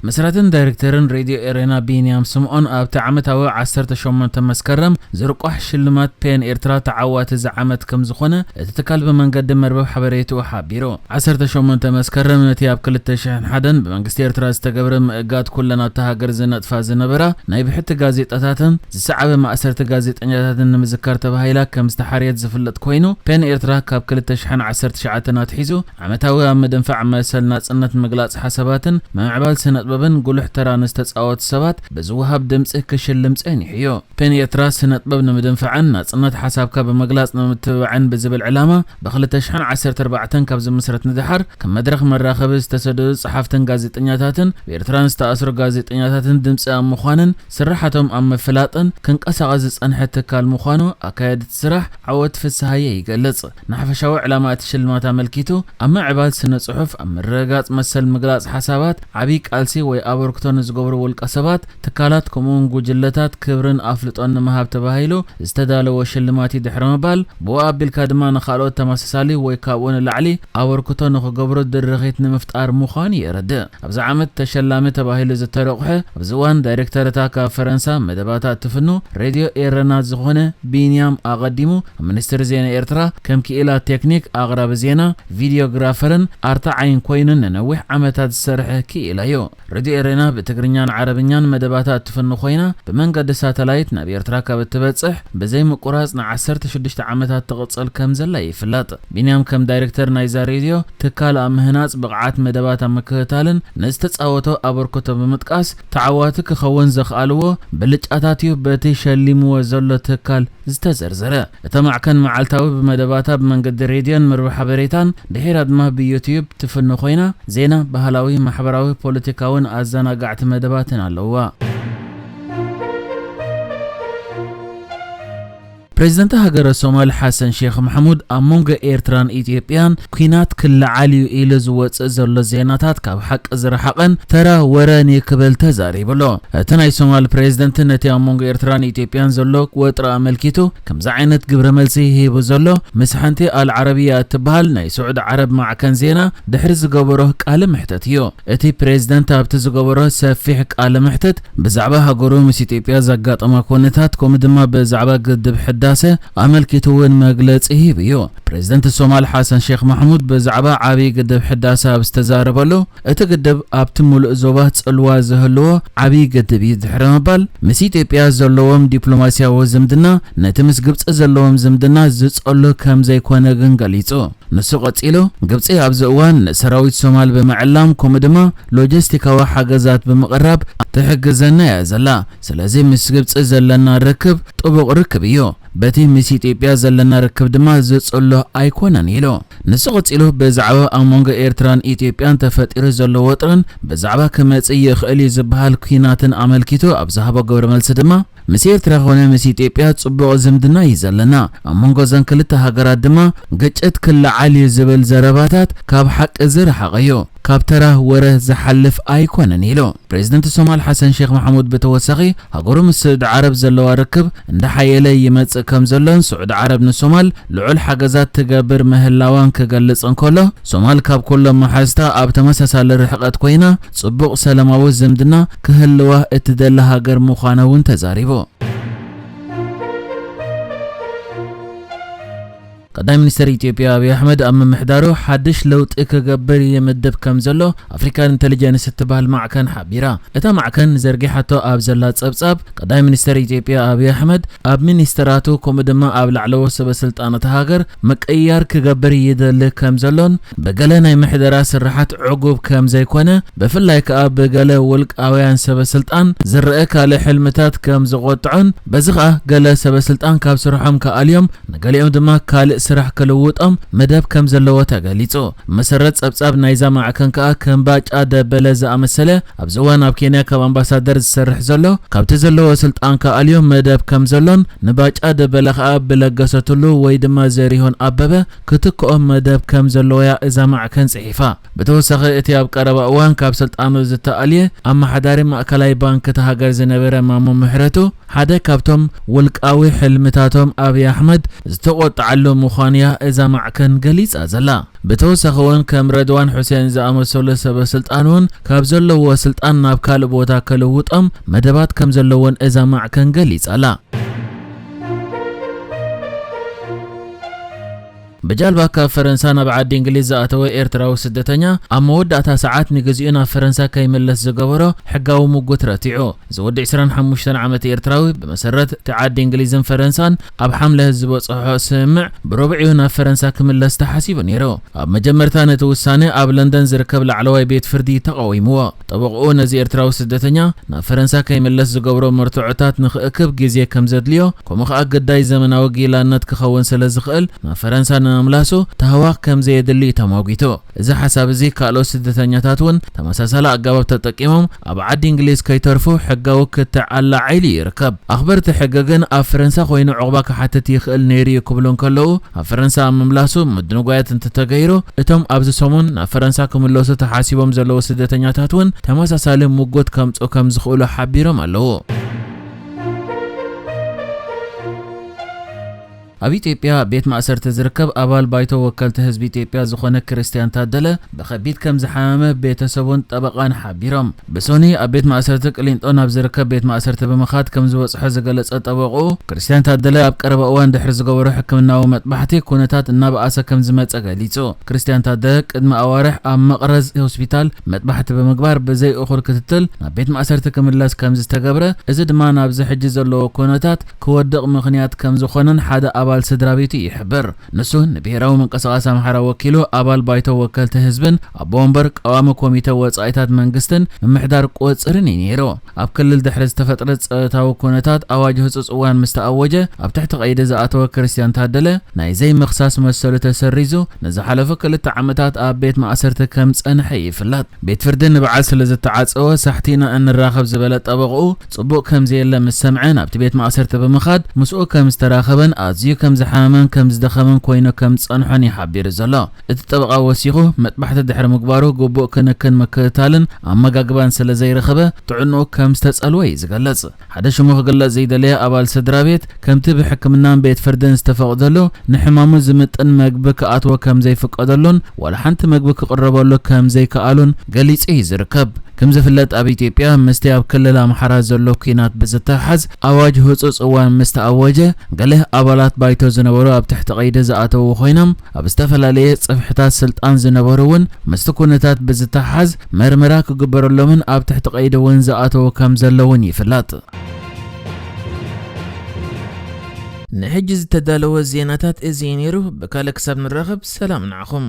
መስራትን ዳይሬክተርን ሬድዮ ኤሬና ቢንያም ስምኦን ኣብቲ ዓመታዊ ዓሰርተ ሸሞንተ መስከረም ዝርቋሕ ሽልማት ፔን ኤርትራ ተዓዋቲ እዚ ዓመት ከም ዝኾነ እቲ ትካል ብመንገዲ መርበብ ሓበሬትኡ ሓቢሩ። ዓሰርተ ሸሞንተ መስከረም ነቲ ኣብ ክልተ ሽሕን ሓደን ብመንግስቲ ኤርትራ ዝተገብረ ምእጋድ ኩለን ኣብታ ሃገር ዝነጥፋ ዝነበራ ናይ ብሕቲ ጋዜጣታትን ዝሰዓበ ማእሰርቲ ጋዜጠኛታትን ንምዝካር ተባሂላ ከም ዝተሓርየት ዝፍለጥ ኮይኑ፣ ፔን ኤርትራ ካብ ክልተ ሽሕን ዓሰርተ ትሽዓተን ኣትሒዙ ዓመታዊ ኣብ ምድንፋዕ መሰል ናጽነት ምግላጽ ሓሳባትን ምምዕባል ስነጥበብን ጉሉሕ ተራ ንዝተጻወቱ ሰባት ብዝወሃብ ድምጺ ክሽልም ጸኒሑ እዩ። ፔን ኤርትራ ስነጥበብ ንምድንፋዕን ናጽነት ሓሳብካ ብምግላጽ ንምትብባዕን ብዝብል ዕላማ ብ2014 ካብ ዝምስረት ንደሓር ከም መድረኽ መራኸቢ ዝተሰደዱ ጸሓፍትን ጋዜጠኛታትን ብኤርትራን ዝተኣስሩ ጋዜጠኛታትን ድምጺ ኣብ ምዃንን ስራሓቶም ኣብ ምፍላጥን ክንቀሳቐስ ዝጸንሐ ትካል ምዃኑ ኣካየድቲ ስራሕ ዓወት ፍስሃየ ይገልጽ። ንሓፈሻዊ ዕላማ እቲ ሽልማት ኣመልኪቱ ኣብ ምዕባል ስነ ጽሑፍ፣ ኣብ ምርግጋጽ መሰል ምግላጽ ሓሳባት ዓቢ ቃልሲ ወይ ኣበርክቶ ንዝገብሩ ውልቀ ሰባት፣ ትካላት ከምኡውን ጉጅለታት ክብርን ኣፍልጦን ንምሃብ ተባሂሉ ዝተዳለወ ሽልማት እዩ ድሕሪ ምባል፣ ብኡ ኣቢልካ ድማ ንኻልኦት ተመሳሳሊ ወይ ካብኡ ንላዕሊ ኣበርክቶ ንኽገብሩ ድርኺት ንምፍጣር ምዃኑ የረድእ። ኣብዚ ዓመት ተሸላሚ ተባሂሉ ዝተረቑሐ ኣብዚ እዋን ዳይሬክተር እታ ካብ ፈረንሳ መደባታ እትፍኑ ሬድዮ ኤረና ዝኾነ ቢንያም ኣቐዲሙ ኣብ ሚኒስትሪ ዜና ኤርትራ ከም ክኢላ ቴክኒክ፣ ኣቕራቢ ዜና፣ ቪዲዮግራፈርን ኣርታዓይን ኮይኑ ንነዊሕ ዓመታት ዝሰርሐ ክኢላ እዩ። ሬድዮ ኤረና ብትግርኛን ዓረብኛን መደባታ እትፍኑ ኮይና ብመንገዲ ሳተላይት ናብ ኤርትራ ካብ እትበጽሕ ብዘይ ምቁራጽ ን ዓሰርተ ሽዱሽተ ዓመታት ትቕጽል ከም ዘላ ይፍለጥ። ቢንያም ከም ዳይሬክተር ናይዛ ሬድዮ ትካል ኣብ ምህናጽ ብቕዓት መደባት ኣብ ምክትታልን ንዝተጻወቶ ኣበርክቶ ብምጥቃስ ተዓዋቲ ክኸውን ዘኽኣልዎ ብልጫታት እዩ በቲ ሸሊምዎ ዘሎ ትካል ዝተዘርዘረ። እታ ማዕከን መዓልታዊ ብመደባታ ብመንገዲ ሬድዮን መርበብ ሓበሬታን ድሒራ ድማ ብዩትዩብ ትፍኖ ኮይና ዜና፣ ባህላዊ፣ ማሕበራዊ፣ ፖለቲካውን ኣዘናጋዕቲ መደባትን ኣለዋ። ፕሬዝደንት ሃገረ ሶማል ሓሰን ሼክ ማሕሙድ ኣብ መንጎ ኤርትራን ኢትዮጵያን ኲናት ክለዓል እዩ ኢሉ ዝወጽእ ዘሎ ዜናታት ካብ ሓቂ ዝረሓቐን ተራ ወረን እዩ ክብል ተዛሪቡ ኣሎ። እቲ ናይ ሶማል ፕሬዝደንት ነቲ ኣብ መንጎ ኤርትራን ኢትዮጵያን ዘሎ ወጥሪ ኣመልኪቱ ከምዚ ዓይነት ግብረ መልሲ ሂቡ ዘሎ ምስ ሓንቲ ኣል ዓረብያ እትበሃል ናይ ስዑዲ ዓረብ ማዕከን ዜና ድሕሪ ዝገበሮ ቃለ መሕተት እዩ። እቲ ፕሬዝደንት ኣብቲ ዝገበሮ ሰፊሕ ቃለ መሕተት ብዛዕባ ሃገሩ ምስ ኢትዮጵያ ዘጋጠማ ኩነታት ከምኡ ድማ ብዛዕባ ግድብ ሕዳሰ ኣመልኪቱ እውን መግለጺ ሂቡ እዩ። ፕሬዝደንት ሶማል ሓሰን ሼክ ማሕሙድ ብዛዕባ ዓብዪ ግድብ ሕዳሰ ኣብ ዝተዛረበሉ እቲ ግድብ ኣብቲ ሙሉእ ዞባ ጽልዋ ዝህልዎ ዓብዪ ግድብ እዩ ድሕሪ ምባል ምስ ኢትዮጵያ ዘለዎም ዲፕሎማስያዊ ዝምድና ነቲ ምስ ግብጺ ዘለዎም ዝምድና ዝጸሉ ከም ዘይኮነ ግን ገሊጹ። ንሱ ቀጺሉ፣ ግብጺ ኣብዚ እዋን ንሰራዊት ሶማል ብምዕላም ከምኡ ድማ ሎጂስቲካዊ ሓገዛት ብምቕራብ ትሕግዘና እያ ዘላ። ስለዚ ምስ ግብጺ ዘለና ርክብ ጥቡቕ ርክብ እዩ። በቲ ምስ ኢትዮጵያ ዘለና ርክብ ድማ ዝጽሎ ኣይኮነን ኢሉ። ንሱ ቀጺሉ ብዛዕባ ኣብ መንጎ ኤርትራን ኢትዮጵያን ተፈጢሩ ዘሎ ወጥርን ብዛዕባ ክመጽእ ይኽእል እዩ ዝበሃል ኲናትን ኣመልኪቱ ኣብ ዝሃቦ ግብረ መልሲ ድማ ምስ ኤርትራ ኮነ ምስ ኢትዮጵያ ጽቡቕ ዝምድና እዩ ዘለና። ኣብ መንጎ እዘን ክልተ ሃገራት ድማ ግጭት ክለዓል እዩ ዝብል ዘረባታት ካብ ሓቂ ዝረሓቐ እዩ፣ ካብ ተራ ወረ ዝሓልፍ ኣይኮነን ኢሉ። ፕሬዝደንት ሶማል ሓሰን ሼክ ማሕሙድ ብተወሳኺ ሃገሩ ምስ ስዑዲ ዓረብ ዘለዋ ርክብ እንዳሓየለ ይመጽእ ከም ዘሎን ስዑዲ ዓረብ ንሶማል ልዑል ሓገዛት ትገብር ምህላዋን ክገልጽ እንከሎ፣ ሶማል ካብ ኩሎም መሓዝታ ኣብ ተመሳሳሊ ርሕቀት ኮይና ጽቡቕ ሰላማዊ ዝምድና ክህልዋ እትደሊ ሃገር ምዃና እውን ተዛሪቡ። ቀዳማይ ሚኒስትር ኢትዮጵያ ኣብይ ኣሕመድ ኣብ ምምሕዳሩ ሓድሽ ለውጢ ክገብር ይምድብ ከም ዘሎ ኣፍሪካን ኢንተሊጀንስ እትበሃል ማዕከን ሓቢራ። እታ ማዕከን ዘርጊሓቶ ኣብ ዘላ ጸብጻብ፣ ቀዳማይ ሚኒስትር ኢትዮጵያ ኣብይ ኣሕመድ ኣብ ሚኒስትራቱ ከምኡ ድማ ኣብ ላዕለዎት ሰበ ስልጣን እታ ሃገር ምቅይያር ክገብር ይደሊ ከም ዘሎን ብገለ ናይ ምሕደራ ስራሓት ዕጉብ ከም ዘይኮነ፣ ብፍላይ ከኣ ብገለ ውልቃውያን ሰበ ስልጣን ዝረአ ካልእ ሕልምታት ከም ዝቆጥዖን በዚ ከኣ ገለ ሰበ ስልጣን ካብ ስርሖም ክኣልዮም፣ ንገሊኦም ድማ ካልእ ስራሕ ክልውጦም መደብ ከም ዘለዎ ተገሊጹ። መሰረት ጸብጻብ ናይዛ ማዕከን ከኣ ከም ባጫ ደበለ ዝኣመሰለ ኣብዚ እዋን ኣብ ኬንያ ካብ ኣምባሳደር ዝሰርሕ ዘሎ ካብቲ ዘለዎ ስልጣን ክኣልዮ መደብ ከም ዘሎን ንባጫ ደበለ ከኣ ብለገሰትሉ ወይ ድማ ዘሪሁን ኣበበ ክትክኦ መደብ ከም ዘለዎያ እዛ ማዕከን ጽሒፋ። ብተወሳኺ እቲ ኣብ ቀረባ እዋን ካብ ስልጣኑ ዝተኣልየ ኣመሓዳሪ ማእከላይ ባንክ እታ ሃገር ዝነበረ ማሞ ምሕረቱ ሓደ ካብቶም ውልቃዊ ሕልምታቶም ኣብይ ኣሕመድ ዝተቆጥዓሉ ምዃን እያ እዛ ማዕከን ገሊጻ ዘላ። ብተወሳኺ እውን ከም ረድዋን ሑሴን ዝኣመሰሉ ሰበ ስልጣን እውን ካብ ዘለዎ ስልጣን ናብ ካልእ ቦታ ከልውጦም መደባት ከም ዘለዎን እዛ ማዕከን ገሊጻ ኣላ። ብጃልባ ካብ ፈረንሳ ናብ ዓዲ እንግሊዝ ዝኣተወ ኤርትራዊ ስደተኛ ኣብ መወዳእታ ሰዓት ንግዚኡ ናብ ፈረንሳ ከይምለስ ዝገበሮ ሕጋዊ ምጉት ረቲዑ። እዚ ወዲ ዕስራን ሓሙሽተን ዓመት ኤርትራዊ ብመሰረት እቲ ዓዲ እንግሊዝን ፈረንሳን ኣብ ሓምለ ዝበጽሖ ስምምዕ ብረቡዕ እዩ ናብ ፈረንሳ ክምለስ ተሓሲቡ ነይሩ። ኣብ መጀመርታ ነቲ ውሳነ ኣብ ለንደን ዝርከብ ላዕለዋይ ቤት ፍርዲ ተቓዊምዎ። ጠበቕኡ ነዚ ኤርትራዊ ስደተኛ ናብ ፈረንሳ ከይምለስ ዝገብሮ መርትዖታት ንኽእክብ ግዜ ከም ዘድልዮ፣ ከምኡ ኸኣ ግዳይ ዘመናዊ ጊላነት ክኸውን ስለ ዝኽእል ናብ ፈረንሳ ንምምላሱ ታህዋኽ ከም ዘየድሊ እዩ ተማጒቱ። እዚ ሓሳብ እዚ ካልኦት ስደተኛታት እውን ተመሳሳሊ ኣገባብ ተጠቂሞም ኣብ ዓዲ እንግሊዝ ከይተርፉ ሕጋዊ ክትዕ ኣላዓዒሉ ይርከብ። ኣኽበርቲ ሕጊ ግን ኣብ ፈረንሳ ኮይኑ ዑቕባ ክሓትት ይኽእል ነይሩ እዩ ክብሉ እንከለዉ፣ ኣብ ፈረንሳ ኣብ ምምላሱ ምድንጓያት እንተተገይሩ፣ እቶም ኣብዚ ሰሙን ናብ ፈረንሳ ክምለሱ ተሓሲቦም ዘለዉ ስደተኛታት እውን ተመሳሳሊ ምጉት ከምጽኡ ከም ዝኽእሉ ሓቢሮም ኣለዉ። ኣብ ኢትዮጵያ ቤት ማእሰርቲ ዝርከብ ኣባል ባይቶ ወከልቲ ህዝቢ ኢትዮጵያ ዝኾነ ክርስቲያን ታደለ ብኸቢድ ከም ዝሓመመ ቤተሰቡን ጠበቓን ሓቢሮም። ብሶኒ ኣብ ቤት ማእሰርቲ ቅሊንጦ ናብ ዝርከብ ቤት ማእሰርቲ ብምኻድ ከም ዝበጽሖ ዝገለጸ ጠበቕኡ፣ ክርስቲያን ታደለ ኣብ ቀረባ እዋን ድሕሪ ዝገበሮ ሕክምናዊ መጥባሕቲ ኩነታት እናበኣሰ ከም ዝመጸ ገሊጹ። ክርስቲያን ታደለ ቅድሚ ኣዋርሕ ኣብ መቕረዝ ሆስፒታል መጥባሕቲ ብምግባር ብዘይ እኹል ክትትል ናብ ቤት ማእሰርቲ ክምለስ ከም ዝተገብረ፣ እዚ ድማ ናብዚ ሕጂ ዘለዎ ኩነታት ክወድቕ ምኽንያት ከም ዝኾነን ሓደ ኣባል ስድራ ቤቱ ይሕብር። ንሱ ንብሄራዊ ምንቅስቓስ ኣምሓራ ወኪሉ ኣባል ባይቶ ወከልቲ ህዝብን ኣቦ ወንበር ቀዋሚ ኮሚተ ወጻኢታት መንግስትን ምምሕዳር ቁጽርን እዩ ነይሩ። ኣብ ክልል ድሕሪ ዝተፈጥረ ጸጥታዊ ኩነታት ኣዋጅ ህጹጽ እዋን ምስ ተኣወጀ፣ ኣብ ትሕቲ ቀይዲ ዝኣተወ ክርስቲያን ታደለ ናይ ዘይምኽሳስ መሰሉ ተሰሪዙ ንዝሓለፉ ክልተ ዓመታት ኣብ ቤት ማእሰርቲ ከም ጸንሐ ይፍለጥ። ቤት ፍርዲ ንበዓል ስለ ዝተዓጸወ ሳሕቲና እንራኸብ ዝበለ ጠበቕኡ፣ ጽቡቕ ከም ዘየለ ምስ ሰምዐ ናብቲ ቤት ማእሰርቲ ብምኻድ ምስኡ ከም ዝተራኸበን ኣዝዩ ከም ዝሓመመን ከም ዝደኸመን ኮይኑ ከም ዝጸንሖን እዩ ሓቢሩ ዘሎ። እቲ ጠበቓ ወሲኹ፣ መጥባሕቲ ድሕሪ ምግባሩ ግቡእ ክንክን ምክትታልን ኣመጋግባን ስለ ዘይረኸበ ጥዕንኡ ከም ዝተጸልወ እዩ ዝገልጽ። ሓደ ሽሙ ክግለጽ ዘይደለየ ኣባል ስድራ ቤት፣ ከምቲ ብሕክምናን ቤት ፍርድን ዝተፈቕደሉ ንሕማሙ ዝምጥን መግቢ ክኣትዎ ከም ዘይፍቀደሉን ዋላ ሓንቲ መግቢ ክቕረበሉ ከም ዘይከኣሉን ገሊጹ እዩ ዝርከብ። ከም ዝፍለጥ ኣብ ኢትዮጵያ ምስቲ ኣብ ክልል ኣምሓራ ዘሎ ኲናት ብዝተሓዝ ኣዋጅ ህጹጽ እዋን ምስ ተኣወጀ፣ ገለ ኣባላት ባይቶ ዝነበሩ ኣብ ትሕቲ ቀይዲ ዝኣተዉ ኮይኖም፣ ኣብ ዝተፈላለየ ጽፍሕታት ስልጣን ዝነበሩ እውን ምስቲ ኩነታት ብዝተሓዝ መርመራ ክግበረሎምን ኣብ ትሕቲ ቀይዲ እውን ዝኣተዉ ከም ዘለውን ይፍለጥ። ንሕጂ ዝተዳለወ ዜናታት እዚ እዩ ነይሩ። ብካልእ ክሳብ ንራኸብ ሰላም ንዓኹም።